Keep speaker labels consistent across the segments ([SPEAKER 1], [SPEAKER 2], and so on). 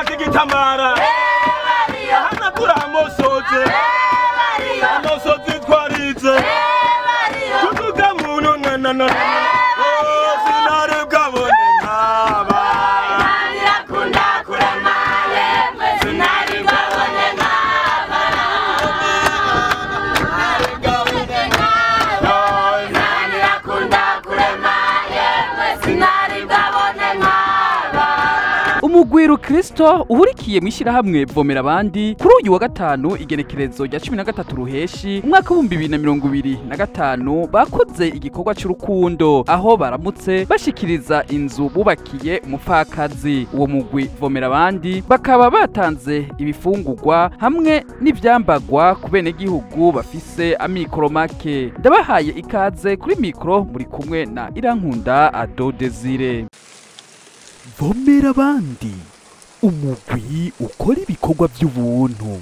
[SPEAKER 1] Kwipaka igitambara ahanagura amosozi amosozi twarize tuvuga muntu nanana sinari bwabone nkaba
[SPEAKER 2] Irakunda kurema yemwe sinari bwabone nkaba Irakunda kurema yemwe sinari bwabone nkaba.
[SPEAKER 3] Umugwiru Kristo uhurikiye mwishirahamwe Vomera Abandi kuri uyu wa gatanu igenekerezo rya 13 ruheshi umwaka wa 2025 bakoze igikorwa cy'urukundo aho baramutse bashikiriza inzu bubakiye umupfakazi. Uwo mugwi Vomera Abandi bakaba batanze ibifungurwa hamwe n'ivyambagwa ku benegihugu bafise amikoro make. Ndabahaye ikaze kuri mikro muri kumwe na Irankunda Ado Desire.
[SPEAKER 4] Vomera Abandi, umugwi ukora ibikorwa by'ubuntu.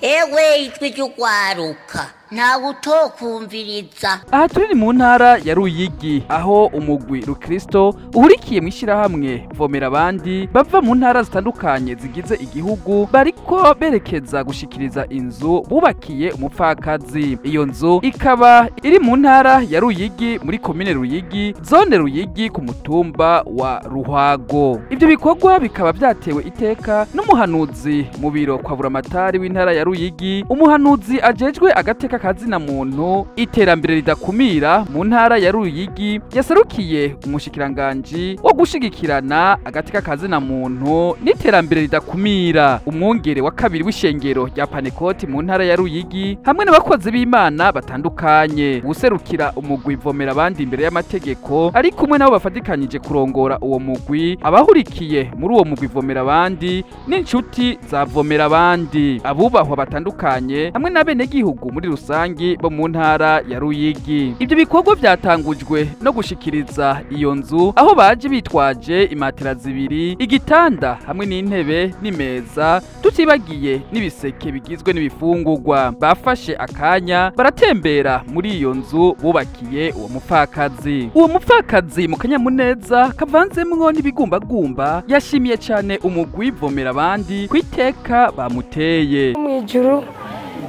[SPEAKER 5] Ewe ijwi ry'ugwaruka ntawe utokumviriza.
[SPEAKER 3] Aha turi mu ntara ya Ruyigi aho umugwi Rukristo uhurikiye mwishirahamwe Vomera Abandi bava mu ntara zitandukanye zigize igihugu bariko berekeza gushikiriza inzu bubakiye umupfakazi. Iyo nzu ikaba iri mu ntara ya Ruyigi muri komine Ruyigi, zone Ruyigi ku mutumba wa Ruhago. Ibyo bikorwa bikaba byatewe iteka n'umuhanuzi mu biro kwa Buramatari w'intara ya Ruyigi, umuhanuzi ajejwe agateka kazina muntu iterambere ridakumira mu ntara ya Ruyigi, yaserukiye umushikiranganji wo gushigikirana agateka kazina muntu n'iterambere ridakumira, umwungere wa kabiri w'ishengero rya Panekoti mu ntara ya Ruyigi hamwe n'abakozi b'Imana batandukanye. Userukira umugwi Vomera Abandi imbere y'amategeko ari kumwe nabo bafatikanyije kurongora uwo mugwi, abahurikiye muri uwo mugwi Vomera Abandi n'inshuti za Vomera Abandi, abubahwa batandukanye hamwe n'abenegihugu muri rusangi bo mu ntara ya Ruyigi. Ibyo bikorwa byatangujwe no gushikiriza iyo nzu aho baje bitwaje imatera zibiri, igitanda hamwe n'intebe n'imeza, tutibagiye n'ibiseke bigizwe n'ibifungurwa. Bafashe akanya baratembera muri iyo nzu bubakiye uwo mupfakazi. Uwo mupfakazi mu kanyamuneza kavanzemwo n'ibigumbagumba yashimiye cyane umugwi Vomera Abandi kwiteka bamuteye.
[SPEAKER 6] Mu ijuru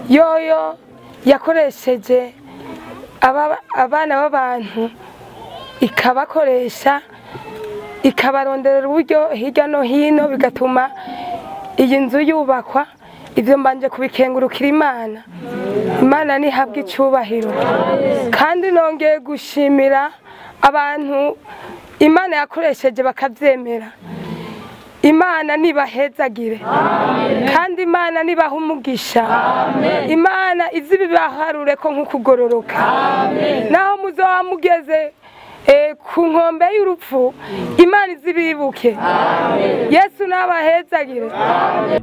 [SPEAKER 6] yoyo yakoresheje abana b'abantu ikabakoresha ikabaronderera uburyo hirya no hino bigatuma iyi nzu yubakwa. Ibyo mbanje kubikengurukira Imana. Imana nihabwe icyubahiro. Kandi nongeye gushimira abantu Imana yakoresheje bakabyemera. Imana nibahezagire. Kandi Imana nibaha umugisha. Imana izibibaharure ko nk'ukugororoka. Naho muzoba mugeze ku nkombe y'urupfu, Imana izibibuke. Yesu nabahezagire.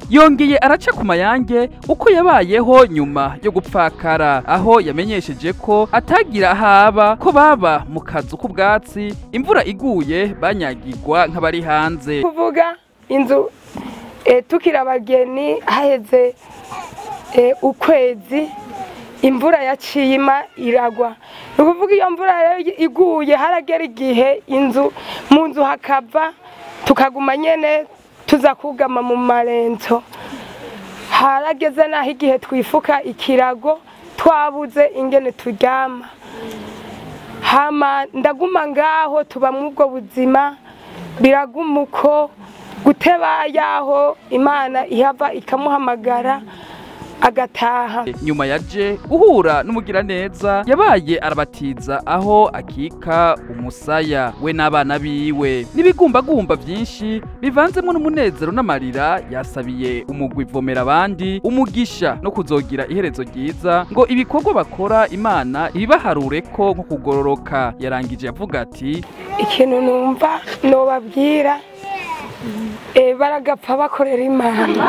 [SPEAKER 3] Yongeye araca ku mayange uko yabayeho nyuma yo gupfakara, aho yamenyesheje ko atagira ahaba, ko baba mu kazu k'ubwatsi, imvura iguye banyagirwa nk'abari hanze.
[SPEAKER 6] Kuvuga inzu tukiri abageni haheze ukwezi imvura yaciye ima iragwa. Ni ukuvuga iyo mvura rero iguye haragera igihe inzu mu nzu hakava, tukaguma nyene tuza kugama mu marento. Harageze naho igihe twifuka ikirago twabuze ingene turyama. Hama ndaguma ngaho tuba mw'ubwo buzima, biraguma uko guteba yaho Imana ihava ikamuhamagara agataha.
[SPEAKER 3] Nyuma yaje guhura n'umugiraneza yabaye arabatiza aho akika umusaya we n'abana biwe n'ibigumbagumba byinshi bivanzemo n'umunezero n'amarira. Yasabiye umugwi Vomera Abandi umugisha no kuzogira iherezo ryiza, ngo ibikorwa bakora Imana ibibaharure ko nko kugororoka. Yarangije avuga ati:
[SPEAKER 6] Ikintu numva nobabwira, baragapfa bakorera Imana.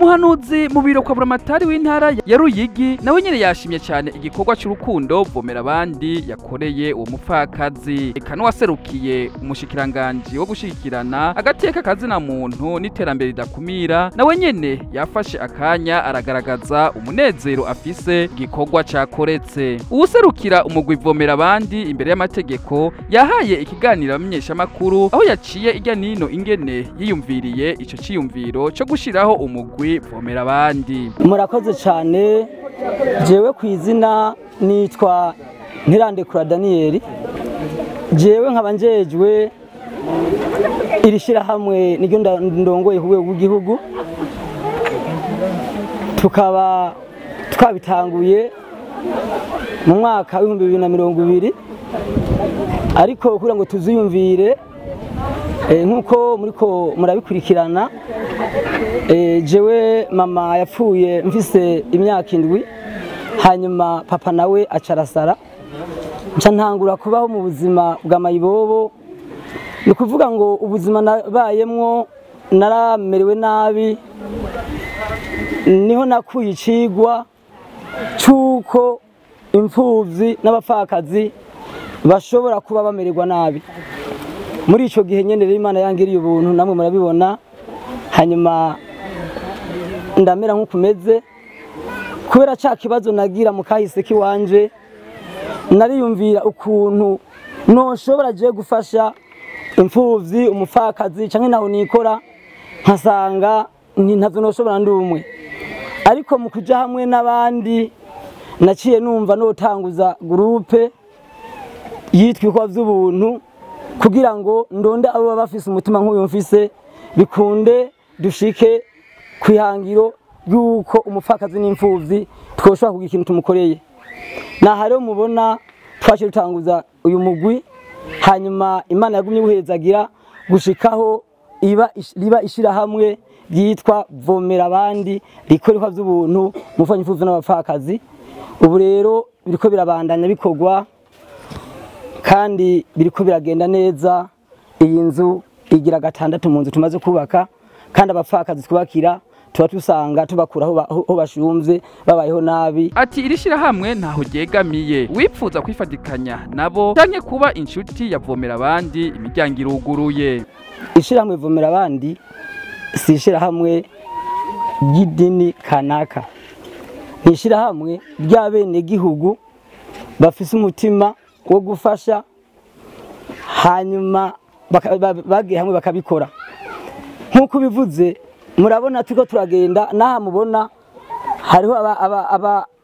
[SPEAKER 3] Umuhanuzi mu biro kwa Buramatari w'intara ya Ruyigi nawe nyene yashimye cyane igikorwa cy'urukundo Vomera Abandi yakoreye uwo mupfakazi. Eka n'uwaserukiye umushikiranganji wo gushigikirana agateka kazina muntu n'iterambere ridakumira nawe nyene yafashe akanya aragaragaza umunezero afise igikorwa cakoretse. Uwuserukira umugwi Vomera Abandi imbere y'amategeko yahaye ikiganiro abamenyeshamakuru aho yaciye irya nino ingene yiyumviriye ico ciyumviro co gushiraho umugwi Vomera Abandi.
[SPEAKER 7] Murakoze cyane. Jewe ku izina nitwa Ntirandekura Daniel, jewe nkaba njejwe iri shyirahamwe niryo ndongoye ku rwego rw'igihugu, tukaba twabitanguye mu mwaka w'2020, ariko kugira ngo tuziyumvire nkuko muriko murabikurikirana, jewe mama yapfuye mfise imyaka 7, hanyuma papa nawe acarasara, nca ntangura kubaho mu buzima bwa mayibobo. Ni kuvuga ngo ubuzima nabayemwo naramerewe nabi, niho nakuye icigwa cy'uko imfuvyi n'abapfakazi bashobora kuba bamererwa nabi. Muri ico gihe nyene rero Imana yangiriye ubuntu namwe murabibona, hanyuma ndamera nk'ukumeze kubera ca kibazo nagira mu kahise kiwanje, nariyumvira ukuntu noshobora je gufasha imfuvyi umupfakazi canke naho nikora, nkasanga ntavyo noshobora ndumwe. Ariko mu kuja hamwe n'abandi naciye numva notanguza groupe yitwa ibikorwa vy'ubuntu kugira ngo ndonde abo baba bafise umutima nk'uyu mfise, bikunde dushike kwihangiro yuko umupfakazi n'imfuvyi twoshobora kugira ikintu tumukoreye. Naha rero mubona twaciye dutanguza uyu mugwi, hanyuma Imana yagumye guhezagira gushikaho riba ishirahamwe ryitwa Vomera Abandi rikora ibikorwa vy'ubuntu mu gufasha imfuvyi n'abapfakazi. Ubu rero biriko birabandanya bikorwa kandi biriko biragenda neza. Iyi nzu igira 6 mu nzu tumaze kubaka, kandi abapfakazi twubakira tuba tusanga tubakura aho bashumvye babayeho nabi.
[SPEAKER 3] Ati iri shirahamwe ntaho ryegamiye, wipfuza kwifatikanya nabo canke kuba inshuti ya Vomera Abandi imiryango iruguruye.
[SPEAKER 7] Ishirahamwe Vomera Abandi si ishirahamwe ry'idini kanaka, ni ishirahamwe ry'abenegihugu bafise umutima wo gufasha, hanyuma bagiye hamwe bakabikora. Nkuko bivuze murabona turiko turagenda naha mubona hariho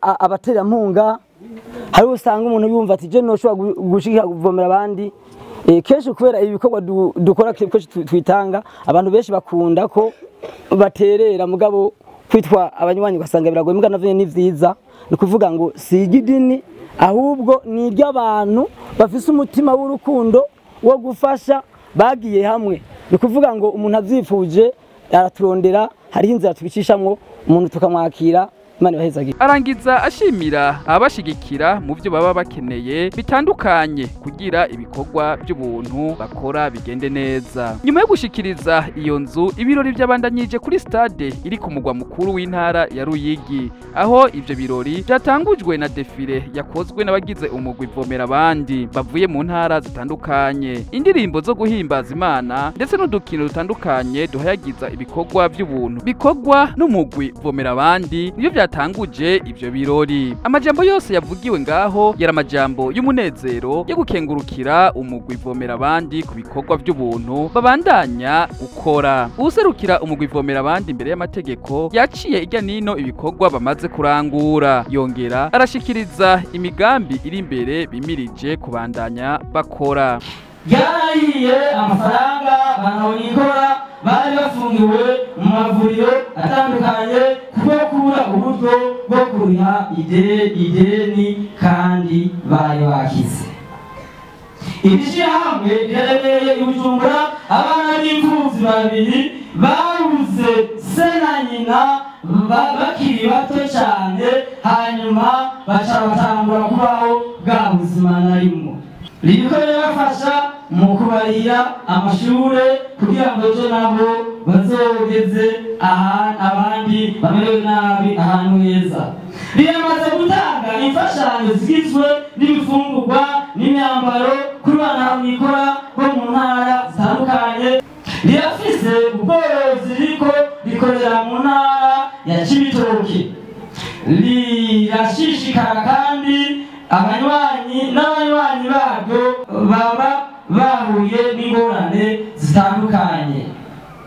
[SPEAKER 7] abaterankunga, hariho usanga umuntu yumva ati je noshobora gushikira kuvomera abandi. Kenshi kubera ibikorwa dukora kenshi twitanga, abantu benshi bakunda ko baterera, mugabo kwitwa abanywanyi ugasanga biragoye, mugabo navyo ni vyiza. Ni kuvuga ngo si iry'idini ahubwo ni iry'abantu bafise umutima w'urukundo wo gufasha bagiye hamwe. Ni kuvuga ngo umuntu avyifuje araturondera, hariho inzira tubicishamwo umuntu tukamwakira, Imana ibahezagira.
[SPEAKER 3] Arangiza ashimira abashigikira mu byo baba bakeneye bitandukanye kugira ibikorwa by'ubuntu bakora bigende neza. Nyuma yo gushikiriza iyo nzu, ibirori byabandanyije kuri stade iri ku mugwa mukuru w'intara ya Ruyigi, aho ivyo birori byatangujwe na defile yakozwe n'abagize umugwi Vomera Abandi bavuye mu ntara zitandukanye, indirimbo zo guhimbaza Imana ndetse n'udukino dutandukanye duhayagiza ibikorwa by'ubuntu bikorwa n'umugwi Vomera Abandi nivyo byatanguje ivyo birori. Amajambo yose yavugiwe ngaho yari amajambo y'umunezero yo gukengurukira umugwi Vomera Abandi ku bikorwa by'ubuntu babandanya gukora. Uwuserukira umugwi Vomera Abandi imbere y'amategeko yaciye irya nino ibikorwa bamaze kurangura, yongera arashikiriza imigambi iri imbere bimirije kubandanya bakora.
[SPEAKER 8] Yarahiye amafaranga banawikora bari bafungiwe mu mavuriro atandukanye kuko kubura uburyo bwo kuriha ideni kandi bari bakize. Iri shyirahamwe riherereye i Bujumbura. Abana b'imfuvyi babiri babuze se na nyina bakiri bato cyane, hanyuma baca batangura kubaho bwa buzima narimo. Ririko rirabafasha mu kubarira amashure kugira ngo ejo nabo bazogeze abandi bamerewe nabi ahantu heza. Riramaze gutanga imfashanyo zigizwe n'ibifungurwa n'imyambaro kuri bantahonikora bo mu ntara zitandukanye. Rirafise ubworozi ririko rikorera mu ntara ya Cibitoke. Rirashishikara kandi abanywanyi n'abanywanyi baryo baba bahuye n'ingorane zitandukanye,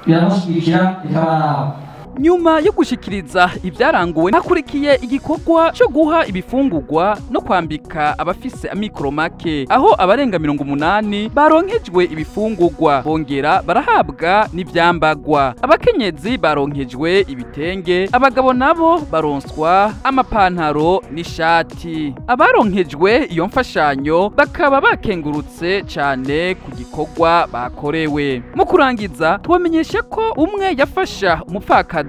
[SPEAKER 8] birabashigikira bikabaraba.
[SPEAKER 3] Nyuma yo gushikiriza ibyaranguwe, hakurikiye igikorwa cyo guha ibifungurwa no kwambika abafise amikoro make, aho abarenga 80 baronkejwe ibifungurwa bongera barahabwa n'ivyambagwa. Abakenyezi baronkejwe ibitenge, abagabo nabo baronswa amapantaro n'ishati. Abaronkejwe iyo mfashanyo bakaba bakengurutse cyane ku gikorwa bakorewe. Mu kurangiza, tubamenyesha ko umwe yafasha umupfakazi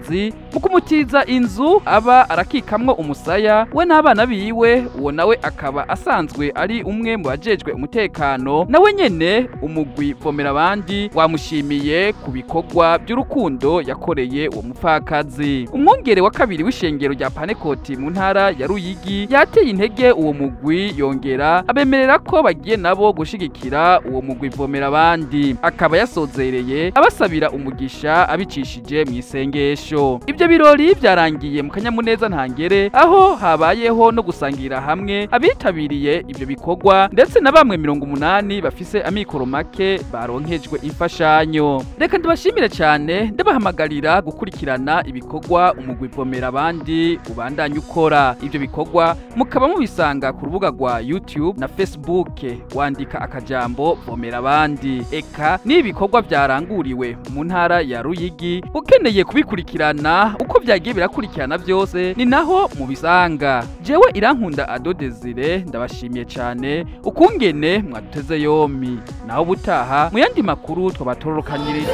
[SPEAKER 3] mu kumutiza inzu aba arakikamwo umusaya we n'abana biwe, uwo nawe akaba asanzwe ari umwe mu bajejwe umutekano, nawe nyene umugwi Vomera Abandi wamushimiye ku bikorwa by'urukundo yakoreye uwo mupfakazi. Umwungere wa kabiri w'ishengero rya Panekoti mu ntara ya Ruyigi yateye intege uwo mugwi, yongera abemerera ko bagiye nabo gushigikira uwo mugwi Vomera Abandi, akaba yasozereye abasabira umugisha abicishije mu isengesho. Ibyo birori byarangiye mu kanyamuneza ntangere, aho habayeho no gusangira hamwe abitabiriye ibyo bikorwa ndetse na bamwe 80 bafise amikoro make baronkejwe imfashanyo. Reka ndabashimire cyane, ndabahamagarira gukurikirana ibikorwa umugwi Vomera Abandi ubandanya ukora. Ibyo bikorwa mukaba mubisanga ku rubuga rwa YouTube na Facebook, wandika akajambo Vomera Abandi. Eka n'ibikorwa byaranguriwe mu ntara ya Ruyigi, ukeneye kubikurikirana uko byagiye birakurikirana byose ni naho mubisanga. Jewe Irankunda Ado Desire ndabashimiye cyane ukungene mwaduteze yompi. Naho ubutaha mu yandi makuru twabatororokanirije.